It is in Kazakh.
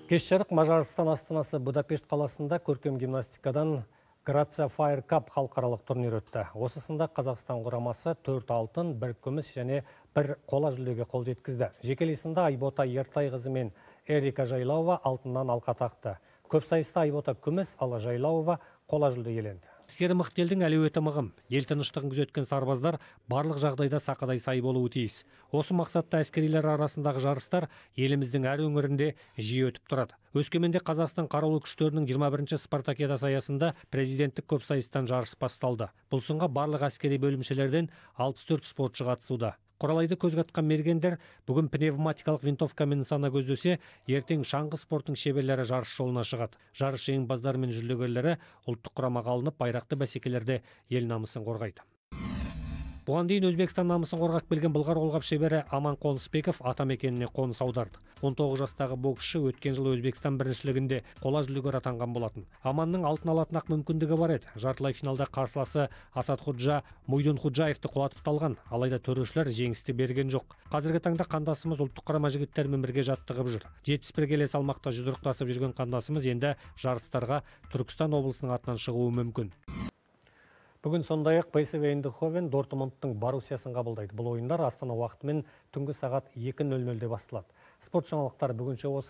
Кеш жарық Мажарстан астанасы Будапешт қаласында көркем гимнастикадан Грация Fire Cup халықаралық турнир өтті. Осы сында Қазақстан құрамасы 4 алтын, 1 күміс және 1 қола жүлдеге қол жеткізді. Жекелей сында Айбота Ертайқызы мен Эрика Жайлауова алтыннан алқа тақты. Көп сайыста Айбота күміс, ал Жайлауова қола жүлде иеленді. Әскері мықты елдің әлеуеті мығым. Ел тыныштығын күзеткен сарбаздар барлық жағдайда сақадай сай болуы тиіс. Осы мақсатта әскерилер арасындағы жарыстар еліміздің әр өңірінде жиі өтіп тұрады. Өскеменде Қазақстан қарулы күштерінің 21-ші спартакиадасы аясында президенттік көпсайыстан жарыс басталды. Бұл сынға барлық әскери бөлімшелерден 64 спортшы қатысуда. Құралайды көзге атқан мергендер бүгін пневматикалық винтовкамен нысана көздесе, ертең шаңғы спортының шеберлері жарыс жолына шығады. Жарыс жеңімпаздары мен жүлдегерлері ұлттық құрамаға алынып, байрақты бәсекелерде ел намысын қорғайды. Бұған дейін Өзбекстан намысын қорғап келген былғары қолғап шебері Аман Қонысбеков атамекеніне қоныс аударды. 19 жастағы боксшы өткен жылы Өзбекстан біріншілігінде қола жүлдегер атанған болатын. Аманның алтын алатын ақ мүмкіндігі бар еді. Жартылай финалда қарсыласы Асадхуджа Муйдунхуджаевты құлатып талған. Алайда төрешілер жеңісті берген жоқ. Қазіргі таңда қандасымыз ұлттық құрама жігіттерімен бірге жаттығып жүр. 71 келі салмақта жұдырықтасып жүрген қандасымыз енді жарыстарға Түркістан облысының атынан шығуы мүмкін. Бүгін сондай-ақ ПСВ Эйндховен Дортмундтың Боруссиясын қабылдайды. Бұл ойындар Астана уақытымен түнгі сағат 2:00-де басталады. Спорт жаңалықтары бүгінше осы.